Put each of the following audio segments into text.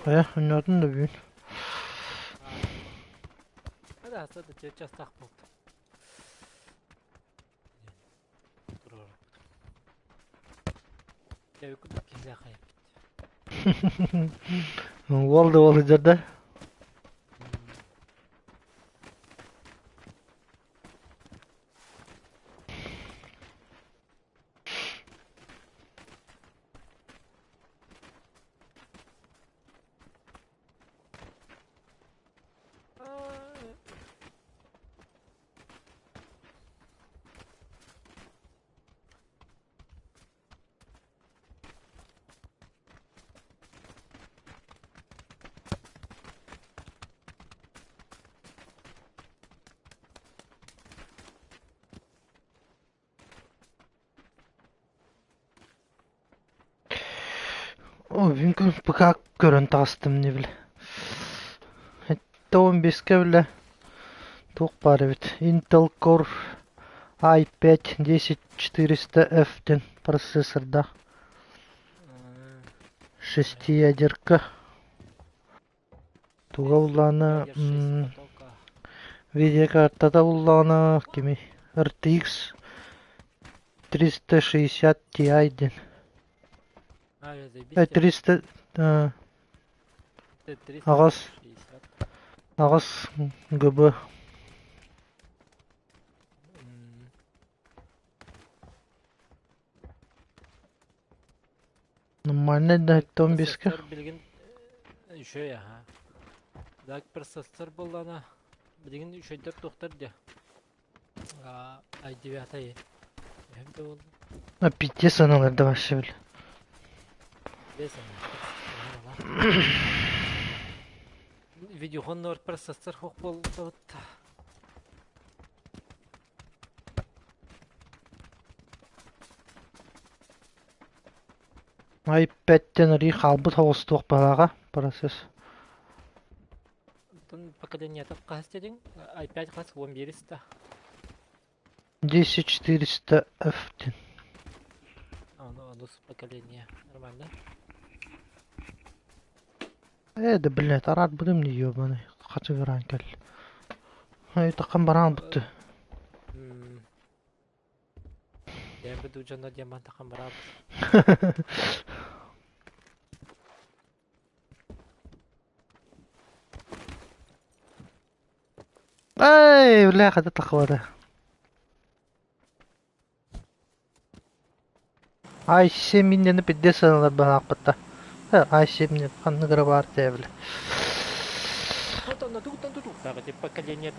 Хайа, онньоотун да бүгүн. Частаах буолт. Уол да уол сылдьар да. О, бүгүн ПК көрөн таҕыстым не бile. 15-ке бile туох баар эбит. Intel Core i5 10400F диэн процессордаах шестиядерка. Туга буллаҕына видеокартата буллаҕына кими RTX 360 Ti диэн. 300 аҕыс аҕыс ГБ. Нормальный да том биске. Билигин үчүгэй аха. Так процессор буоллаҕына билигин үчүгэйдэр туохтар дии. i9 эһэм да буолла. А пиздец аналарда вообще бile. Видеохон процессор хоқ буолбут. iPad'тен арый хаалбыт соҕустуох баһааҕа процесс. Оттон поколениета хас дедиң? i5 хас 11 да. 10400 F диэн. Онус поколение. Нормально. Да блядь, арат будем не ебаный. Хачыгыраан кэл. Ай, такан бараан бутты. Дем бу дьоно диаман тахан бараабыт. Эй, бля, хата тахвата. i7 миннени пидде сыналар баһаахпытта. i7 ханнык эрэ баар тээбилэ. Поколение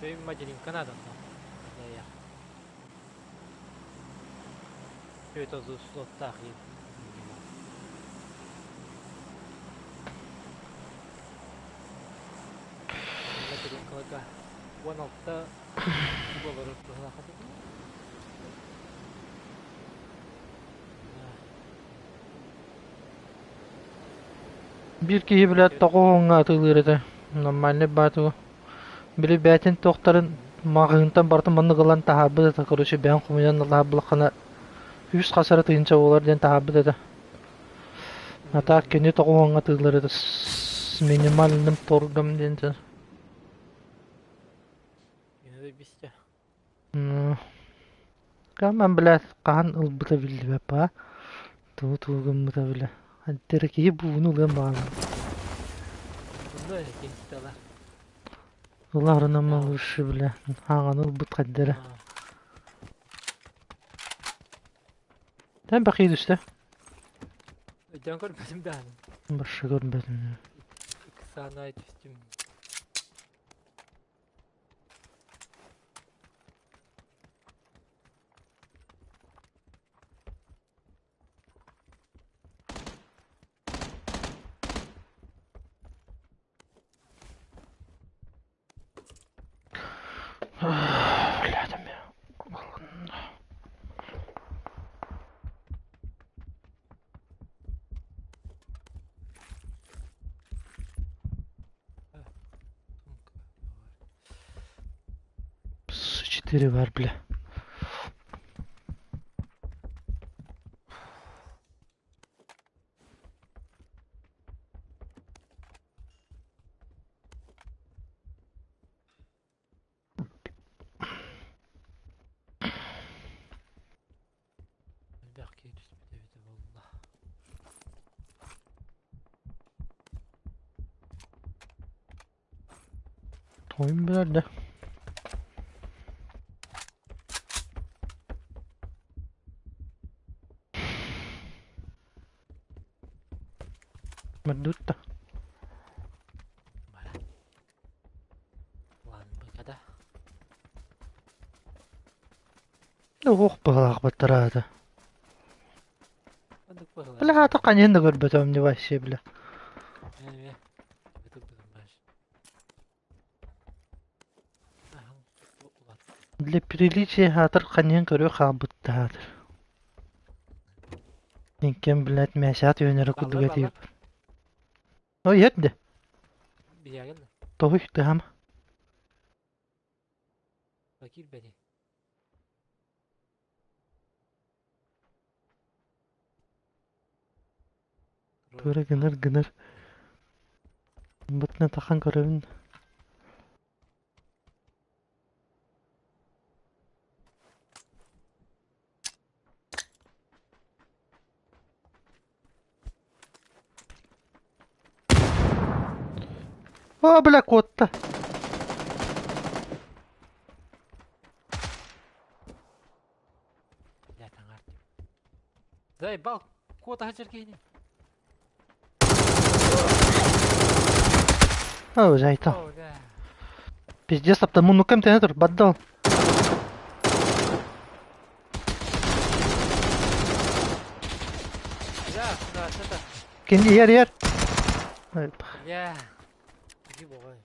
Чөй материнка надо. Это слоттах. Материнкаларга 16 болор. Биир киһи билээт тоҕуһуҥҥа атыылыыр этэ. Нормальный баатыгы. Били бээтин туохтарын маҕаһыынтан барытын маннык ылан таһаарбыт этэ, короче, бэйэм хомуйан ылаабылаххына үс хас эрэ тыһыынча буолар диэн таһаарбыт этэ. А так кини тоҕуһуҥҥа атыылыыр этэ с минимальным торгом диэн Каман блядь, хаһан ылбыта биллибэт баа. Тугу тугу гыммыта билэ. Антера киһи бууну ылыан баҕалаах. Ыларына лучше бля. Хаҥаны ылбыт хайдара. Тэн бакый түстэ. Өйдөөн көрбөтүм даҕаны. Башы көрбөтүм. Ыксаанай түстүм. Блядь, Тири бар бля. Элбэх киһи түспүт эбитэ буолла. Oyun nerede? Мордутта. Бара. План быгада. Уох быһалаах баттараата. Бля, хата ханьын да көрбөтөм не вообще, бля. Для приличия хаатыр ханьын көрүө хаалбытта хаатыр. Кем, блядь, мясят үөнэрэ курдук этип. Ой, иһэрдэ. Тоһуй тыһам. Тура гынар гынар. Бытна тахан көрөбүн. О, бля, куотта. Заебал, куота хачар киһини. О, зайта. Пиздец, апта муннукка эмтэнэ тур, баддал. Кини иһэр иһэр. Я. Иди бугай.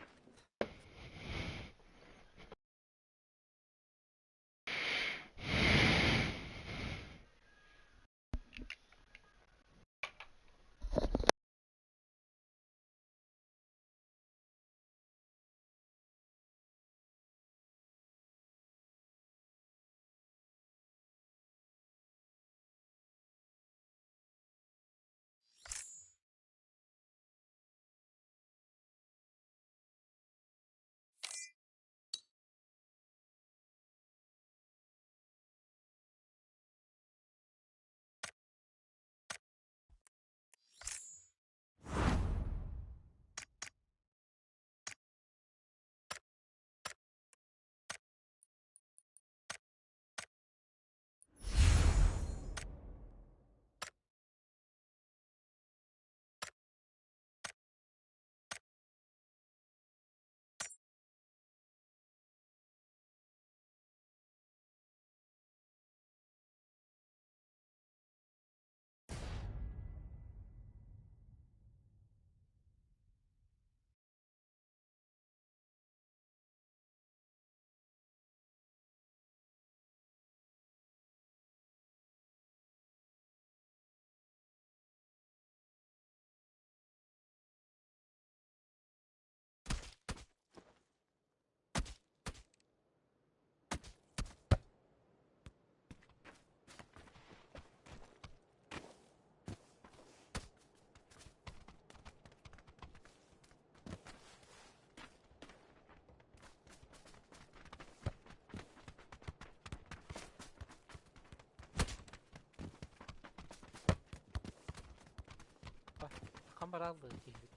Баралды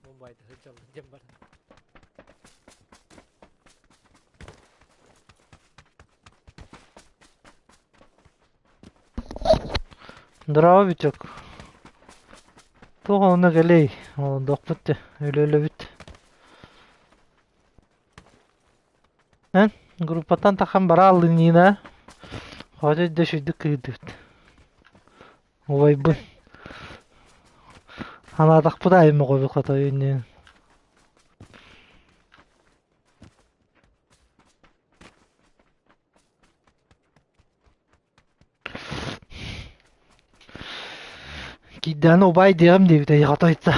Мумбайда сылдьаллар диэн баран. Здорово, Витек. Туох онно кэлэй, олордохпут дии, үлэлэбит. Эн группаттан тахсан барааллын Нина. Хотя да сүрдүк кыырдыбыт. Убайбын. Анаатахпыт аайы моҕойбут хотой иннин. Киирдэҕинэ убаай диэҕим диэбитэ хотойто.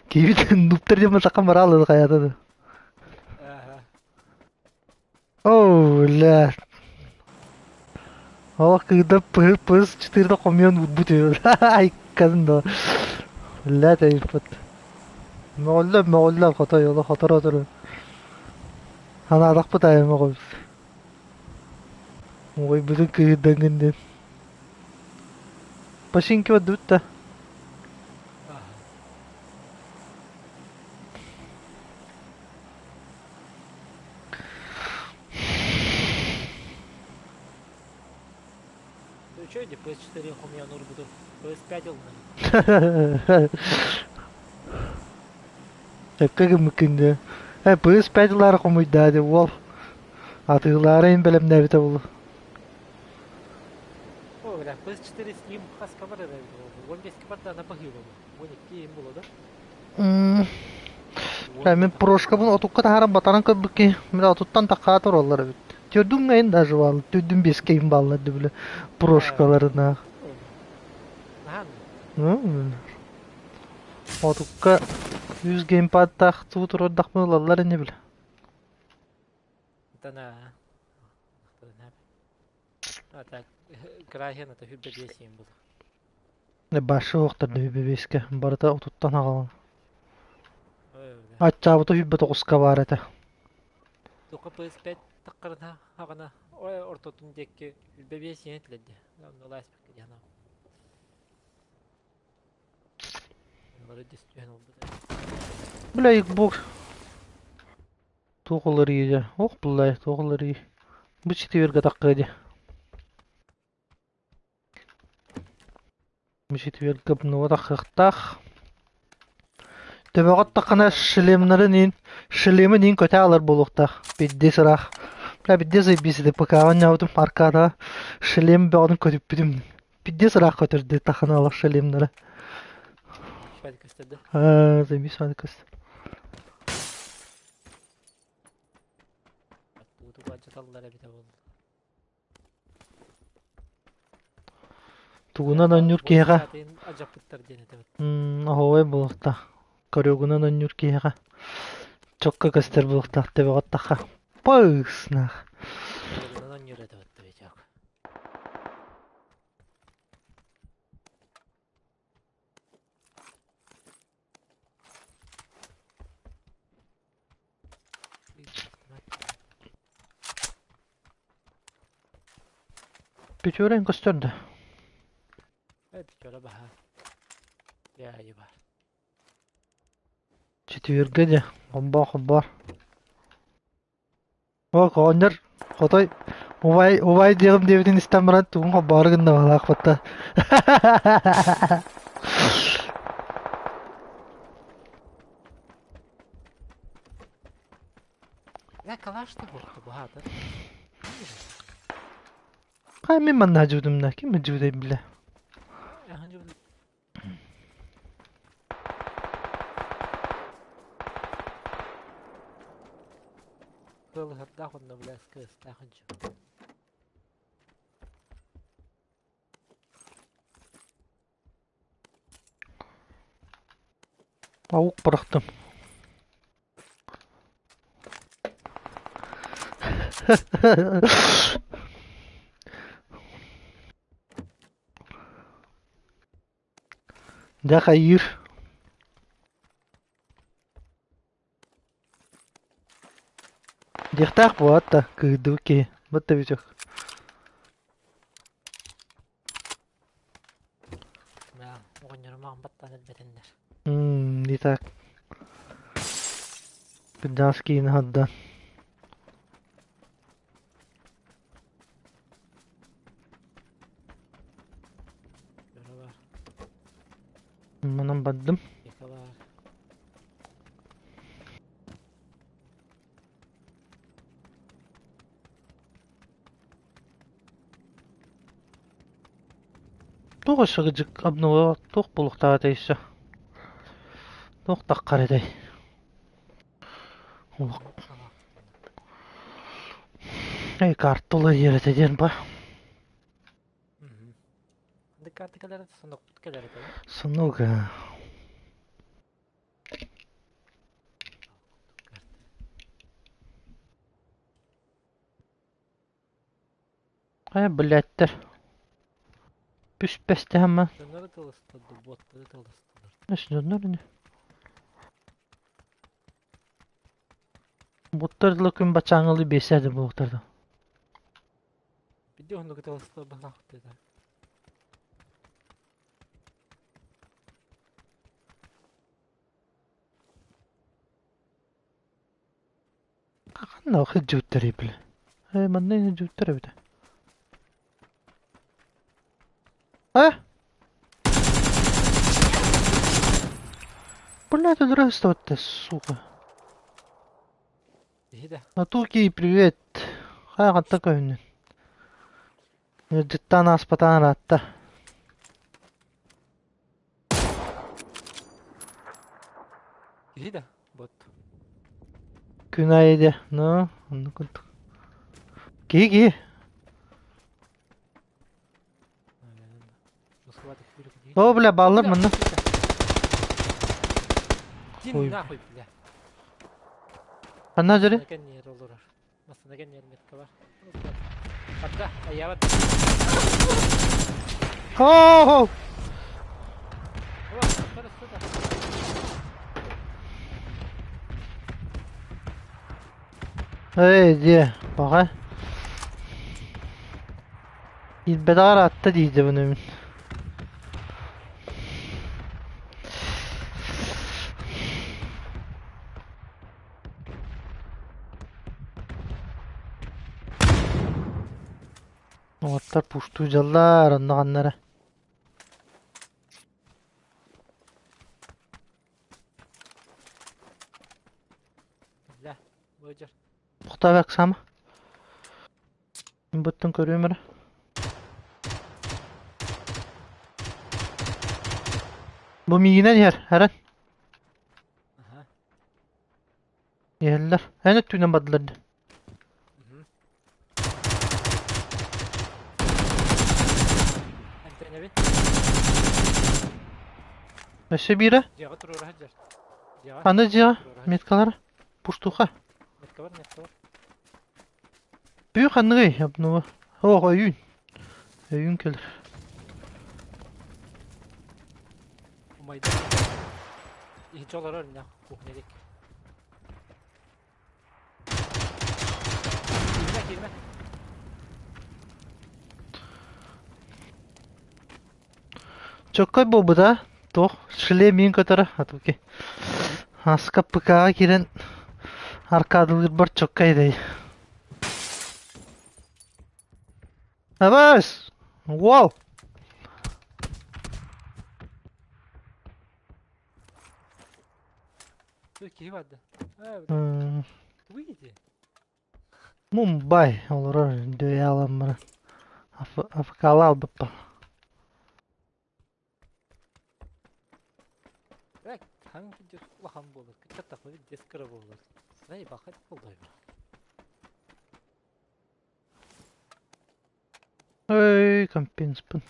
Киһибит нуптар диэн саха мараалы хайата да. Ага. Оо, бля. Ол когда PS4 хомуйан уурбут үһү. Айккатын да. Бля, тэйиппит. Мөҕүллэр, мөҕүллэр, хотой, олох хоторо-хоторо. Санаатахпыт аайы мөҕөбүт. Уойбутун кыыһырдаҥҥын диэн. Починки бардыбыт да. Ага. Үчүгэй дии PS4 хомуйан уурбутум. PS5 ылынным. Сөпкө гыммыккын дии. Э, PS5 ылаары хомуйдаа дии уол. Атыылаары иһин бэлэмнээбитэ буолуо. О, бля, PS4 Slim хаска барар эбит буолуо. 15 барда ана баһыыба бу. 12 им буолуо да? М, Уон Мин тахса прошкабын буолуо. отукка таһааран батаран көрбүт киһи, мин отуттан таххаа тураллар эбит. Төрдүн ngaйын даже бааллар, төрдүн биэскэ иһин бааллар дии Э, прошкаларына. Наһаа Отукка үс геймпадтаах туу турардахпын ылаллар ини бile. Тана А так, Крахен это хүббэ биэс иин буолар. Башы уохтар да биэскэ барыта отуттан аҕалан. Аччаабыта хүббэ тоҕуска баар этэ. Туха PS5 таххарына хаҕана ортотун диэки хүббэ биэс иин этилэрди. Онно лааспакка диэн Бары түһэн ылбыта. Бля, Xbox туох уларыйда? Ох, буллай, туох уларый. Бу четверга таххыа дии. Бу четверга обнова таххыахтаах. Төбөҕө таххана шлемнарын иин, шлемин иин көтө алар буолуохтаах. Бидди сыраах. Бля, бидди заебись ити ПК-ҕа оонньообутум аркадаҕа шлем бөҕөнү көтүппүтүм. Бидди сыраах көтөрдө таххана алар шлемнары. Швед көстөрдө. Аа, заебись көс. Туутуга жаталлар эбитэ буолла. Тугунан оонньуур киһиэхэ Ажаппыттар диэн этэбит. Оһуобай буолуохтаах. Көрүгүнэн оонньуур киһиэхэ чокко көстөр буолуохтаах төбөҕө тахха. Пыыснаах. Көрүгүнэн оонньуур этэбит добичок. Печорин көстөр да. Печора баһа. Яайы бар. Четвергэ дьэ, хомбоо-хомбоор. О, оҕонньор хотой убай убай диэҕим диэбитин истэн баран тугун холбоору гынна баҕалаах батта. Я калаш-то буолта баһаатар. Хай мин манна дьудумна ким дьудай билэ. Кылыһырдаах онно бля кыыстаах ончу. Паук бырахтым. Дьэ хайыыр Диэхтээх буолаат да, кыыһырдыбыт киһи, бытта бүтүөх. Оҕонньорум баттаан элбэтиннэр. Не так. Кырдьаҕас киһини аһарда. Дьоно бар. Манан бардым. Эка бар. Туох өссө кыдьык обнова туох буолуохтаах өссө? Туох таххар этэй? Эй, картула диэрэтэ диэн ба. Ханнык карта кэлэр сонокпут кэлэр этэ. Сонуга. Хайа, блядьтар. Түспэстэһэммэ. Дьоннору тылыстылар, боттары тылыстылар. Дьоннор ини. Буттар дылы күн бачааҥылыы биэсэ да буолуохтар. Биди оннук тылыстылар баһаахтыта. Ханна сылдьыбыттарый бile? Ээ, манна сылдьыбыттар эбит. А? Блядь, здравствуйте, сука. Натуки, привет. Хайа ханта көһүннүн? Ыалдьыттаан ааспатаан ыраатта. Киһи да бот. Күн аайы дьэ, ну, оннук курдук. Киһи киһи. О, бля, баллар манна. Дин нахуй, бля. Ханна дьэри? Масына кэннигэр метка бар. Барда, айаабат. Хо-хо! Эй, дьиэ, баҕа. Киирбэтэҕэр аатта диидэ мин. Уолаттар пустуу дьаллар, онно ханна эрэ. Бля, выдер. Тохтоо Оксана. Мин буттан көрүөм эрэ. Бу миигинэн иһэр, эрэн. Ага. Иһэллэр. Эн өттүнэн бардылар дии. Эмтэнэбин. Өссө биирэ. Дьиэҕэ туруора сылдьар. Дьиэҕэ Аны дьиэҕэ туруора сылдьар. меткалара. Пустуха. Метка бар, метка бар. Бүү ханныгый? Обнова. Ох, өйүүн. Өйүүн кэлэр. Умайда. Иһиччи олорор иннэ кухня диэки. Киирмэ, киирмэ. Чоккой буолбута. Туох шлем миин көтөрө атуки. Аска ПК-ҕа киирэн аркадылыырбар чоккай дэй. Абас! Вау! Киһи барда. Тугуй ити? Мумбай олорор дөйө Афкала албыппын. Так, хаҥ улахан буолар, кыттахпыт дес кыра буолар. Сай бахат болдойбун. Эй, компенспын.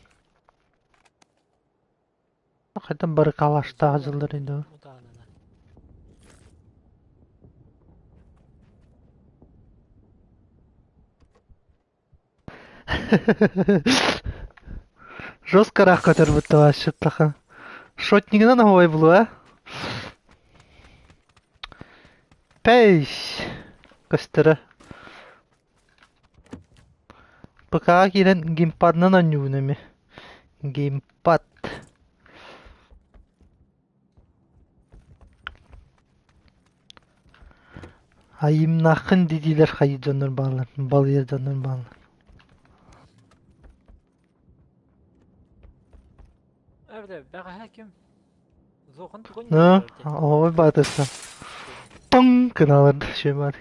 Хайдан бары калаштаах дьыллар ини. Жестко рах көтөрбүт табаасчыттаха. Шотнигынан оһуой булуа. Пейс. Көстөрө. ПК киирэн геймпадынан оонньуубун эмиэ. Геймпад. Айымнааххын диидиилэр хайыы дьоннор бааллар, балыйар дьоннор бааллар. Ну, оҕобут баатыста. Тоҥ гыналар үчүгэй баар.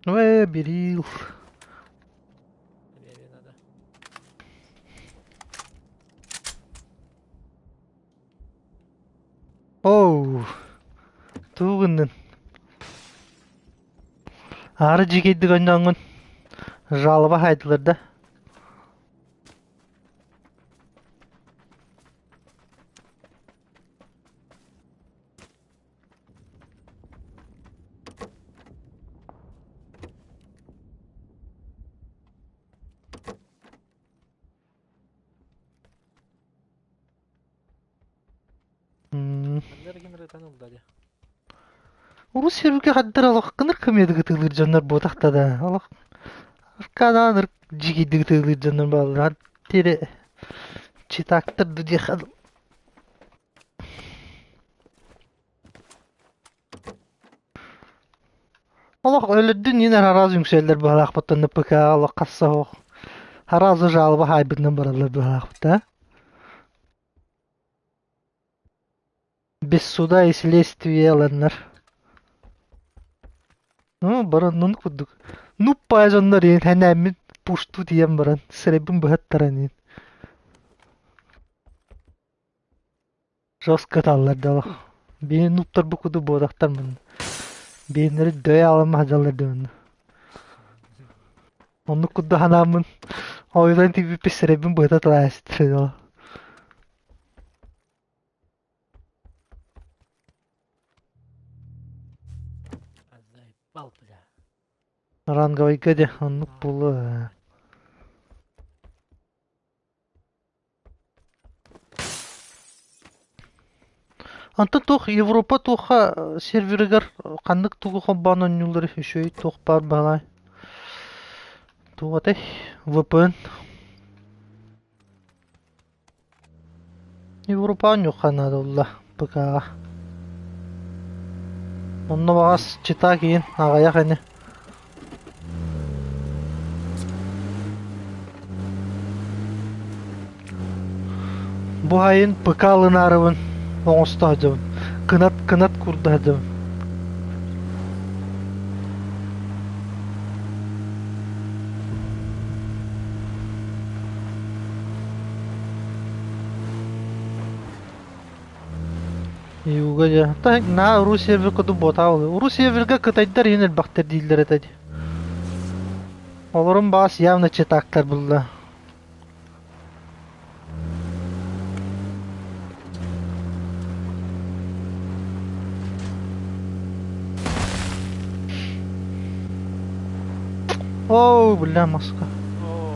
Ээ, Берил. Оу. Тугу гыннын? Аары дьиикэйдик оонньооҥҥун жалоба хаайдылар да? Ханна эрэ ким эрэ ытан ылла дии. Урус сиргэ хаддар олох кыныр кымыйдык ытыылыыр дьоннор буотахта да олох аркадаан дьигийдик ытыылыыр дьоннор бааллар тире читактар ду диэх Олох өлөрдүн иин араас үҥсэллэр быһалаахпыттан НПК олох хасса суох араас жалоба хаайбытынан бараллар быһалаахпыт а Без суда и следствия ыланнар. Ну, баран нун курдук. Ну, паажаннар иин хэнээммин пушту тиийэн баран сирэйбин быһаттаран иин. Жестко ыталлар да олох. Биһи нуптар бу курдук буотахтар мунна. Биһиннэри дөйө аламма сылдьаллар дии Оннук курдук санааммын ойутан тиийбиппит сирэйбин быһыта тылаайыстыр Заебал, бля. Ранговайга де оннук буолуо Онтон туох Европа туохха серверигэр ханнык тугу холбоон оонньууллар үчүгэй туох баар баҕалаай туох этэй VPN Европа оонньуохха наада буолла ПК-ҕа Онно баҕас чита киин аҕыйах ини Бу сайын ПК ылынаарыбын оҥосто сылдьабын, кынат кынат курда сылдьабын. Юга дьэ, наһаа уруу сервер курдук буотаа буолуо. Уруу сервергэ кытайдар иһин элбэхтэр дииллэр этэ дии. Олорун баас явно читактар булла. Оо, бля, маска. Оо,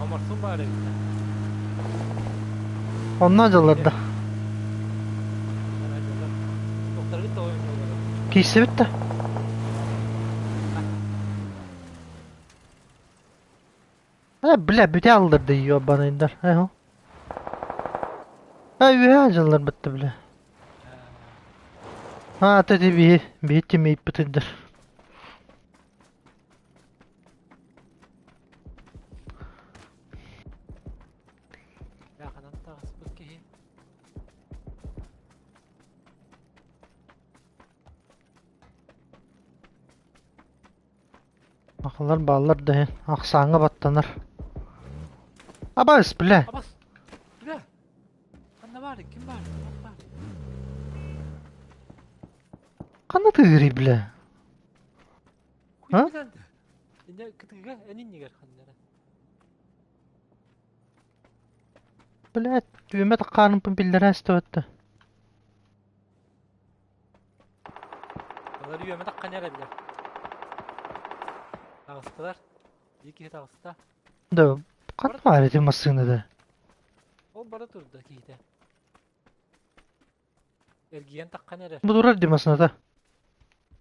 оморсун баар эбит. Онно дьалларда. Докторгыт да ойонньуулар. Киирсибит да. Э, бля, бүтэ алдырды ёбаныйдар. Э, үһэ дьыллар бытты, бля. А, ты биһи, биһи тимейппитидер. Ханан таҕыспыт киһи. Ахалар бааллар да иһин, ахсааҥҥа баттанар. Абаас, бля! Абас! Бля! Ханна баар? Ким баар? Ким баар? Ханна тыырый, бля? Хуй А? билэн. Инне кытыга эн иннигэр ханнара. Блядь, түөмэ таххаарымпын биллэрэ эстибэтте. Олар үөмэ таххан эрэллэр. Таҕыстылар. Биир киһи таҕыста. Да, ханна баар ити массыынада? Ол бара турда киһитэ. Эргийэн таххан эрэр. Бу турар дии массыыната.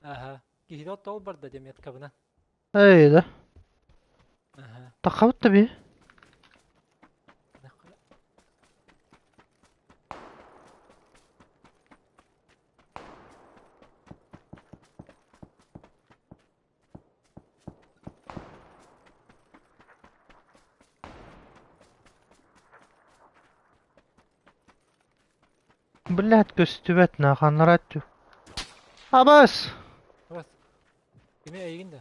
Аха. Киһитэ ол барда дии меткабынан. Эй да. Аха. Таххабыт да би. Блядь, көстүбэт наханнарааччы. Абас! Абас. Кими эйигин да?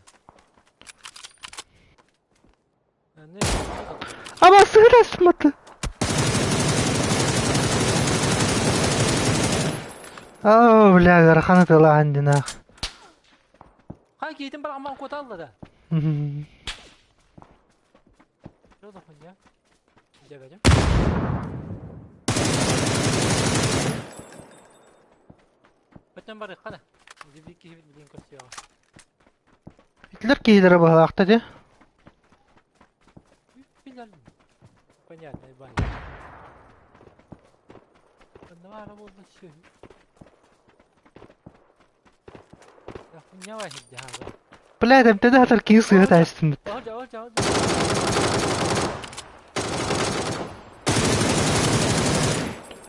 Абас сыгырасматы. Оо, бля, ыарахан ытыалаһан динаах. Хай киһитин барамман куоталла да. Что за хуйня? Дьэбэдим. Бөтөн барыахха да. Дибик киһибит билин көрсүөҕэ. Итилэр киһилэрэ быһалаахта дии. Билэр. Понятно, бай. Онно буолла сүөһү. Хуйня ваһит Блядь, эмтэнэ сытар киһи сыыһа таайыстыммыт.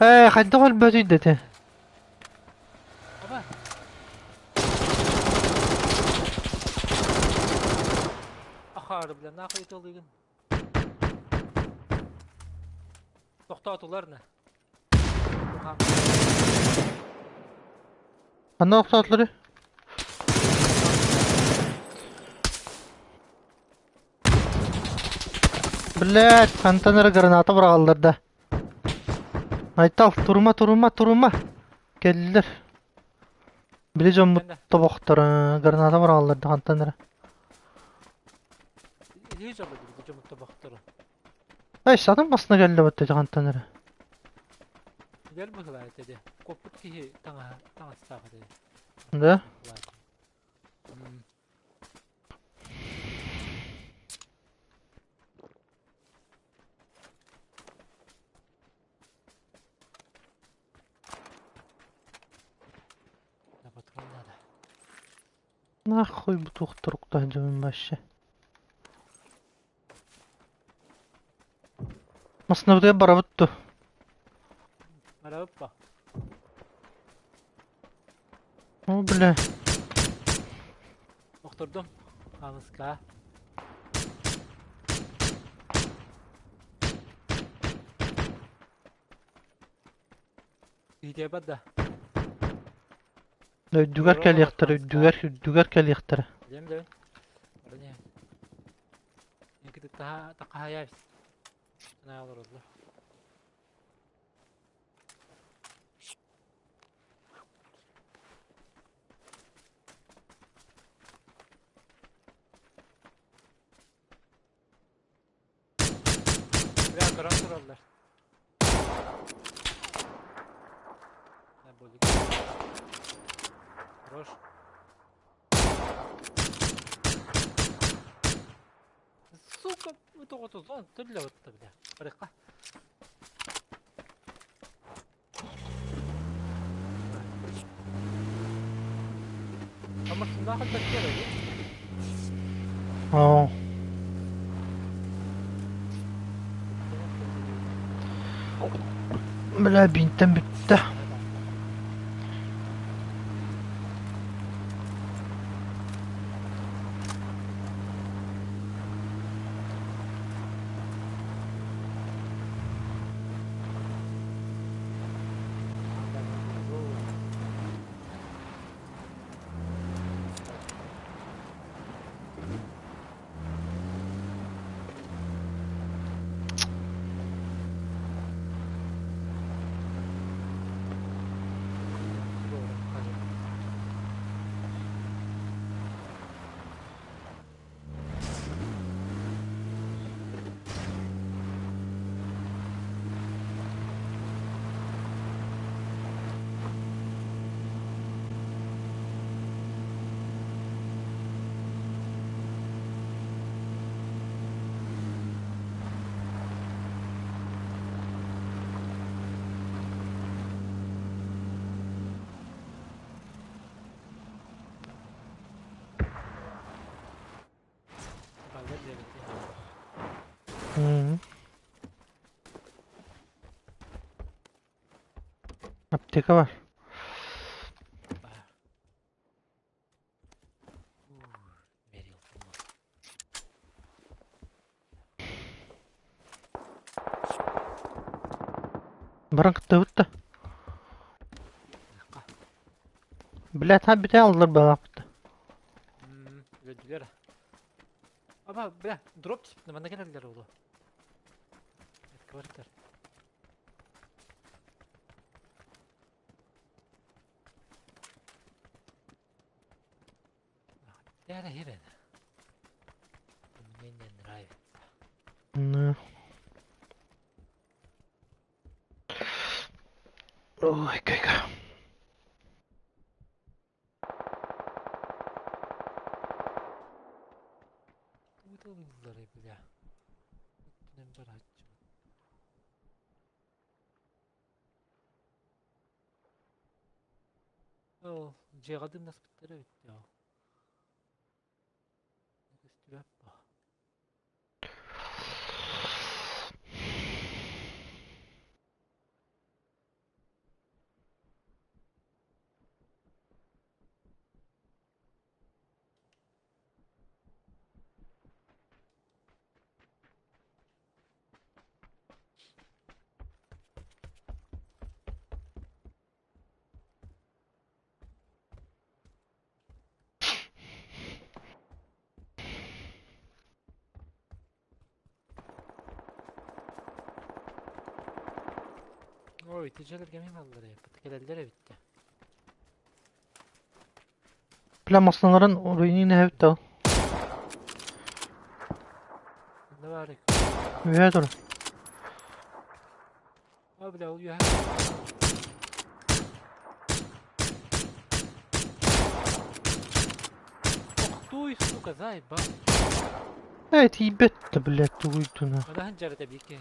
Ээ, хайдах өлбөтүй дэтэ? Ахары, бля, нахуй ытылыгын. Тохтоотулар на. Ханна охсоотулары? Блядь, хантан эрэ граната быраҕаллар да. Айтал, турума, турума, турума. Кэллилэр. Били дьоммут тобохторо граната быраҕаллар да хантан эрэ. Эй, сатын басына кэллэ бытта хантан эрэ. Билэр быһылаа этэ Коппут киһи таҥаһа таҥастаах этэ. Да? Да патрон надо. Нахуй бу туох туруктаах дьонун вообще. Массыынабытыгар барабыт дуо? Барабыт ба. О, бля. Охтордум. Хаамыска. Иитиэбэт да. Үрдүгэр кэлиэхтэрэ, үрдүгэр, үрдүгэр кэлиэхтэрэ. Билем да. Тахаһайабыс. Олороллор. Бля, көрөн тураллар. Хорош. Сука, тоҕотузон төллө бля. Барыхха. Амарсындаах элбэттиэр Оо. Бля, бинтэн бүттэ. М. Аптека бар. Баран кыттыбыт да. Блядь, ha бүтэ аллар балааппыт. Өлдүлэр. Аба, бля, дроп түспүт, манна кэлэллэр олу. Квартир. Мне не нравится. Да. Ой, как. Туталыллары бля. Өттүнэн барааччыбын. Ол дьиэҕэ дымнаспыттара эбит дии ол. Көстүбэт буо. Ой, итичэлэргэ эмиэ баллар эбит, кэлэллэр эбит дии. Бля, массыыналарын уруйнуун эһэбит да. Ханна баарый? Үөһэ тур. О, бля, ол үөһэ. Охтуй, сука, заебал. Ээ, тиийбэт да, блядь, тугуйдуна. Манаһын дьарыта биир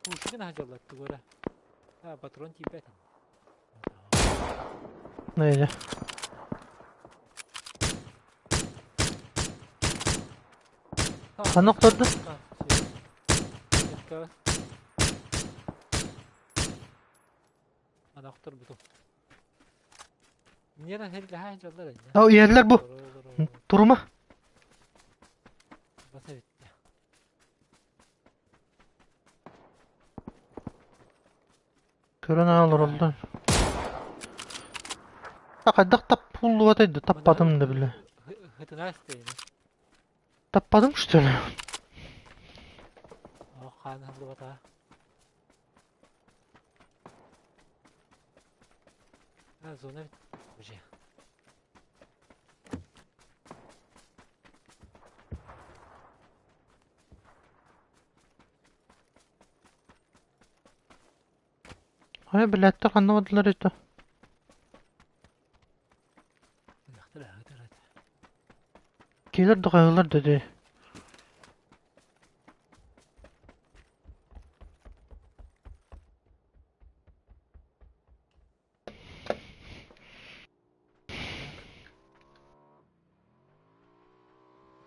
Пушкин аһдьаллар тугура. А, патрон тиийбэт. Нейде? Ханна охторду? Ана охторбутум. О, иһэллэр бу. Турума. Көрөн олороллор. Хайдах таппуллубатай да таппатым да бile. Таппатым что ли? Зона уже. Хайа билээттэр ханна бардылар это? Киилэр да хайалар да дии.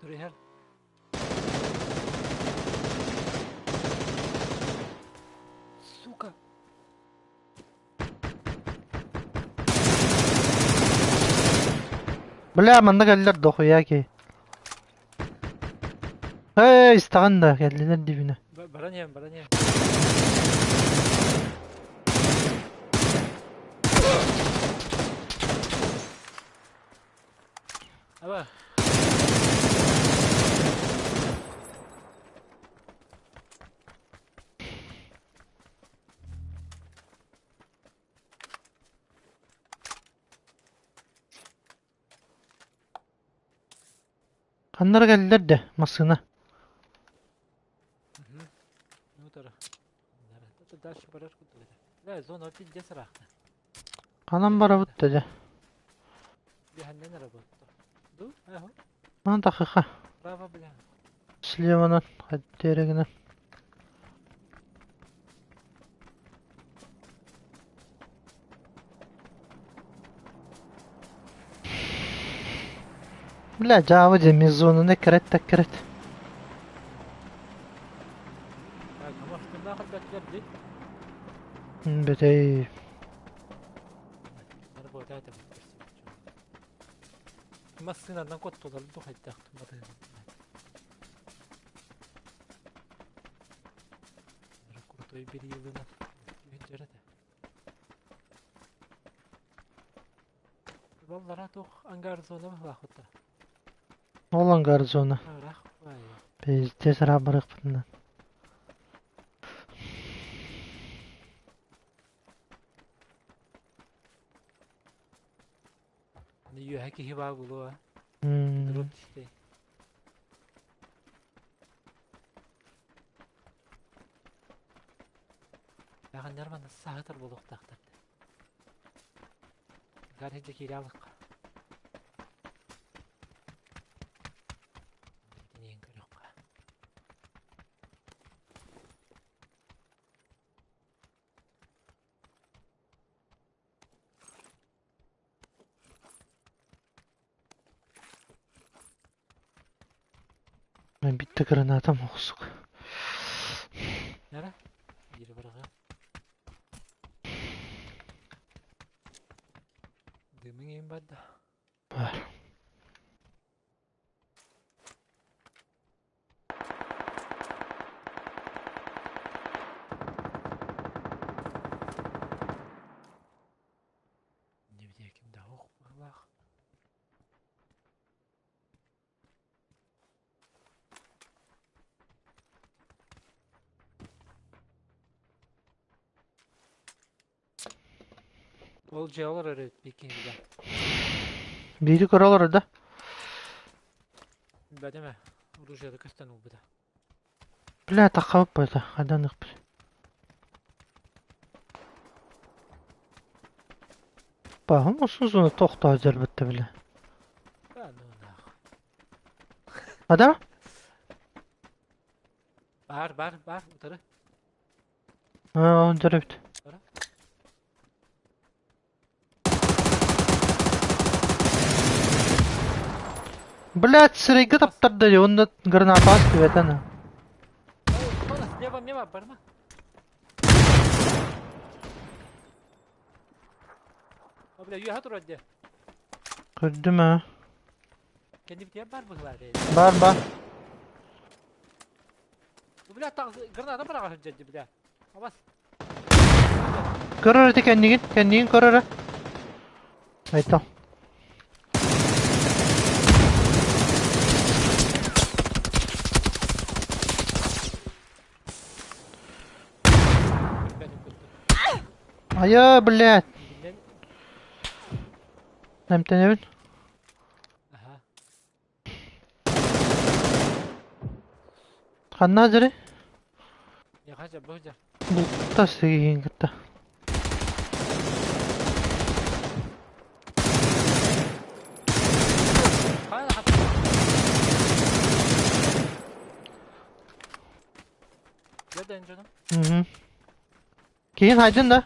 Туриһэр. Сука! Бля, манна кэллэр дохуя киһи. Эй, истэҕин да, кэллилэр дибинэ. Баран иһэн, баран иһэн. Аба. Ханна эрэ кэллилэр да, массыына. Ну тара. Дальше барар курдук этэ. Да, зона пиздец ыраахта. Ханан барабыт да дьэ. Биһаннан работа. Ду, аһо. Маны тахыха. Право, бля. Сливанан, хаддерегинэн. Бля, дьаабы дьэ, мезонаны кэрэт да кэрэт. Так, а может, нахуй дии? Бүтэй. Работает Массыынанан коттулар ду хайдах Крутой бери ылына. Баллара туох ангар зона баахыта. Ол ангар зона. Ыраах бай. Пиздец ыраах барыахпытынан. Үөһэ киһи баа булуо. Көрөбүн. Бэҕэннэр манна саатар буолуохтаахтар. Гарри дьэ киирэ алыкка. Итиниэн көрүөххэ. Bitti гранатам охсук. Нара? Биири быраҕыам. Дымың иһин барда. Бар. Не ким да ох быһыылаах. Ол дьиэ олорор эбит биикиһигэ. Биири көрө олорор да? Билбэтим ээ. Оружиета көстөн ылбыта. Бля, таххабыт это, хайдан ыкпыт. Баһым усузуну тохтоо дьэрбитте бile. Да, ну нах. Адам? Бар, бар, бар, утары. Аа, дьэрбит. Бара. Блядь, сирэйгэ таптарда дии, уонна гранатаас түбэтэн. Слева, мимо, барма. О, бля, үөһэ турар дии. Көрдүм аа. Кэннибитигэр бар быһыылаах ээ. Бар, бар. Бля, граната быраҕа сылдьар дии, бля. Абас. Көрөр ити кэннигин, кэннигин көр эрэ. Айтал. Айа, блядь. Эмтэнэбин. Ханна дьэри? Булта сигиһин кытта. Мгм. Киһин хайдын да?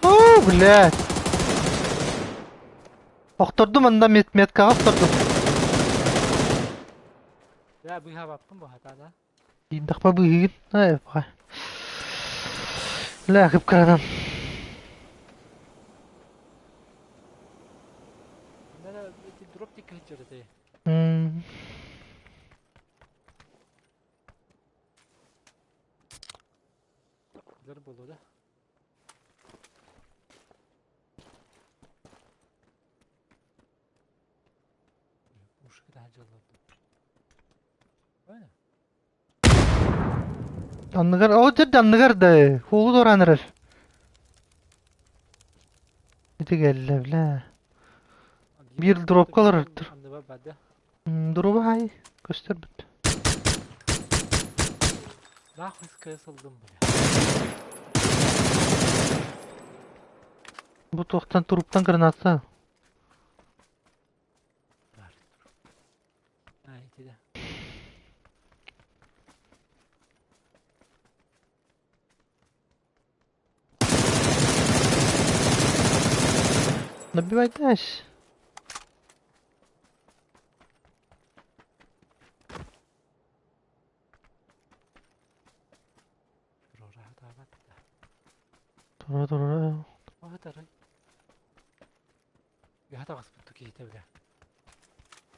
О, блядь. Охтордум анда мет меткаҕа охтордум. Иирдэхпэ быыһыгын. Ай, паха. Лээ, кып-кыранан. М. Анныгар, ол жерде анныгар да, хуолу туораан эрэр. Ити кэллэ, бля. Биир дробка олорор. Дроба хай көстөр бит. Бу туохтан туруптан граната. Набивайтесь. Тура тура.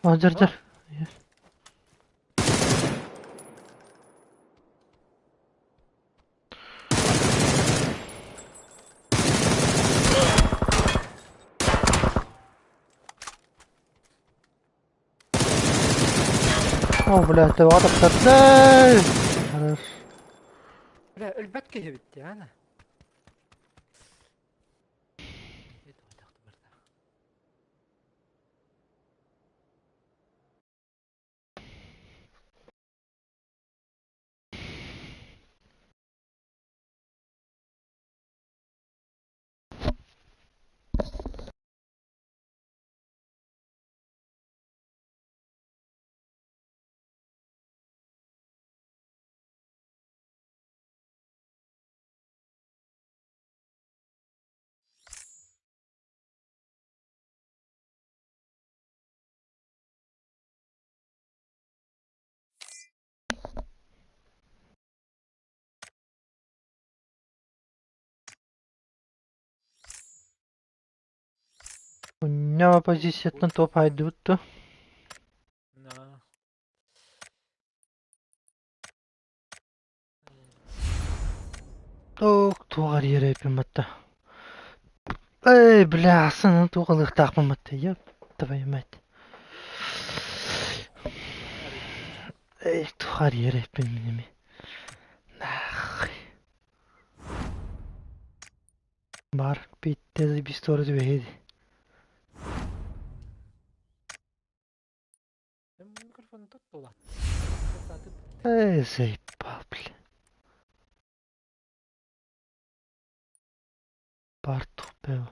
А, дьэр дьэр. О, блядь, ты ватап. Хорош. Бля, өлбөт киһи битти, ана. Ньаа позицияттан топ хайдыбыт дуо? Туох туох эрийэр эбиппин батта. Эй, бля, ахсын туох ылыахтаахпын батта. Ёп, твою мать. Эй, туох эрийэр эбиппин мин эми. Нахуй. Бар, биитте бистора түбэһиэ Микрофон тут Эй, заебал, бля. Бар тупел.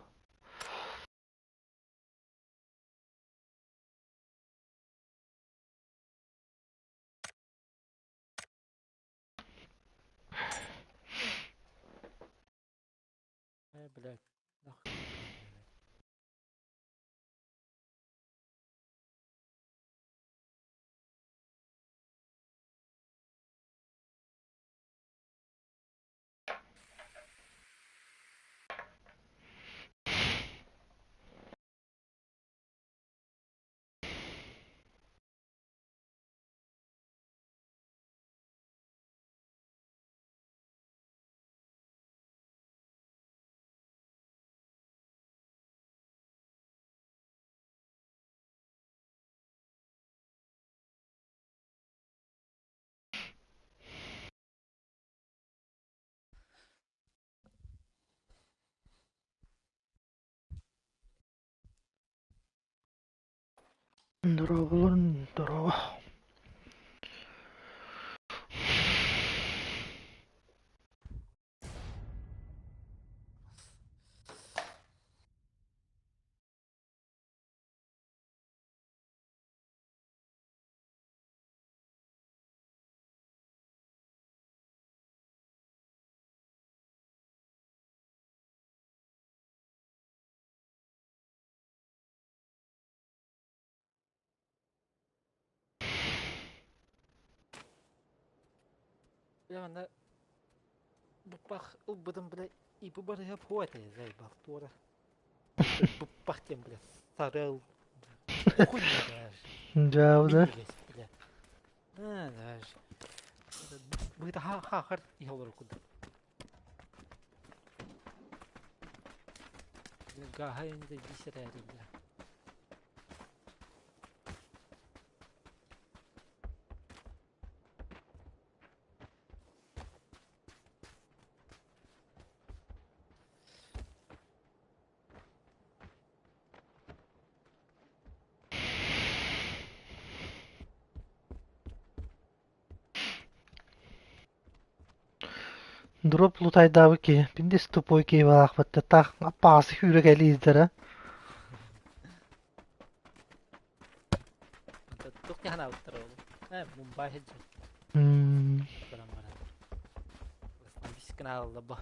Блядь, нахуй. Здорово, здорово. Бля, манна буппах ылбытым, бля, и бу барыһа хуа этэ, заебал, туора. Буппах диэн, бля, сарыл. Хуйня, даже. Дьаабыда. Минньигэс, бля. А, даже. Быта ха-ха иһэ олорор курдук. Гаха инде бисер бля. Дроп лутайдаабы киһи, биндис тупой киһи балаахпатта таах аппаасы сүүрэ кэлииздара. Туох ханаабыттар ол? Э, Мумбай сылдьар. Баран баран. Бискин аалла бу.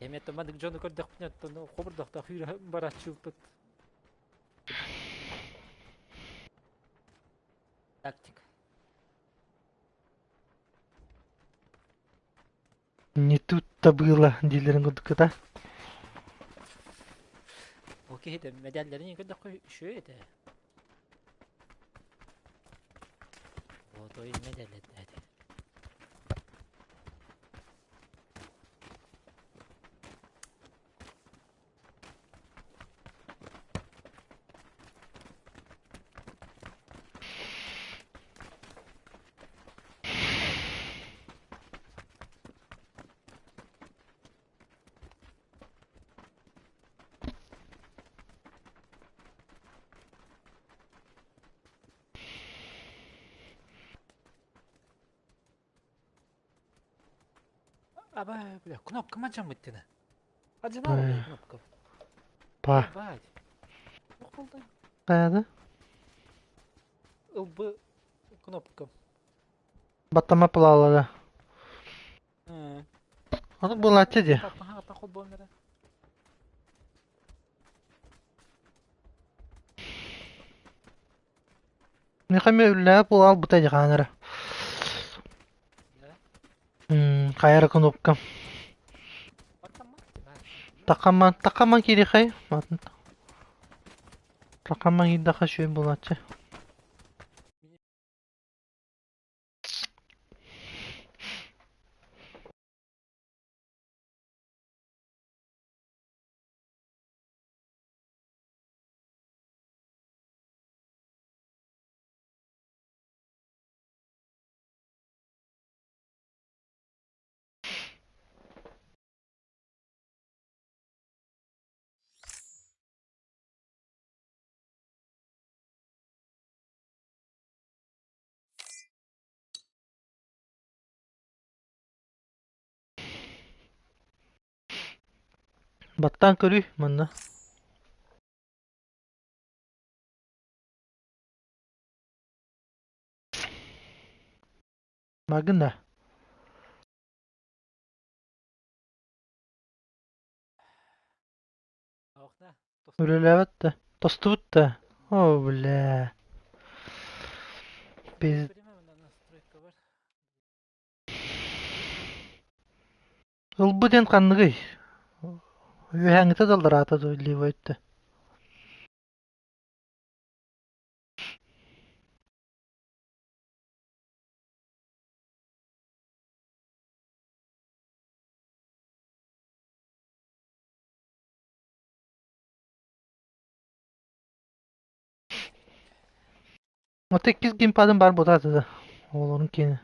Эми маннык дьону көрдөхпүнэ оттон хобурдохтоох үүрэ барааччыбыт. Тактика. Не тут-то было дииллэрин курдуккута. Ол киһи мэдээллэрин көрдөххө үчүгэй этэ. Золотой медаль этэ. Аба, бля, кнопка мачам ыттына. Адьына бля, кнопка. Па. Бать. Охолда. Хайада? Ылбы кнопка. Баттама пылаалара. Аны булааччы дии. Ата холбоннара. Миэхэ эмиэ үллэһэ буолаалбыта дии хаанара. Хайа эрэ кнопка. Такаман, такаман киириэхэй. Саха маҥыйдаха үчүгэй буолааччы. Баттаан көрүй манна. Магын да. Үлэлээбэт да, тостубут да. О, бля. Пиз... Ылбы диэн ханныгый? Үөһээҥҥитэ даллараата дуо, левой өттө? Вот иккис геймпадым баар буолаата да. Оҕолорун киэнэ.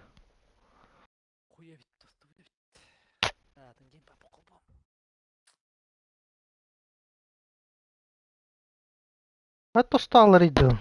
А тостааллар ыйдым.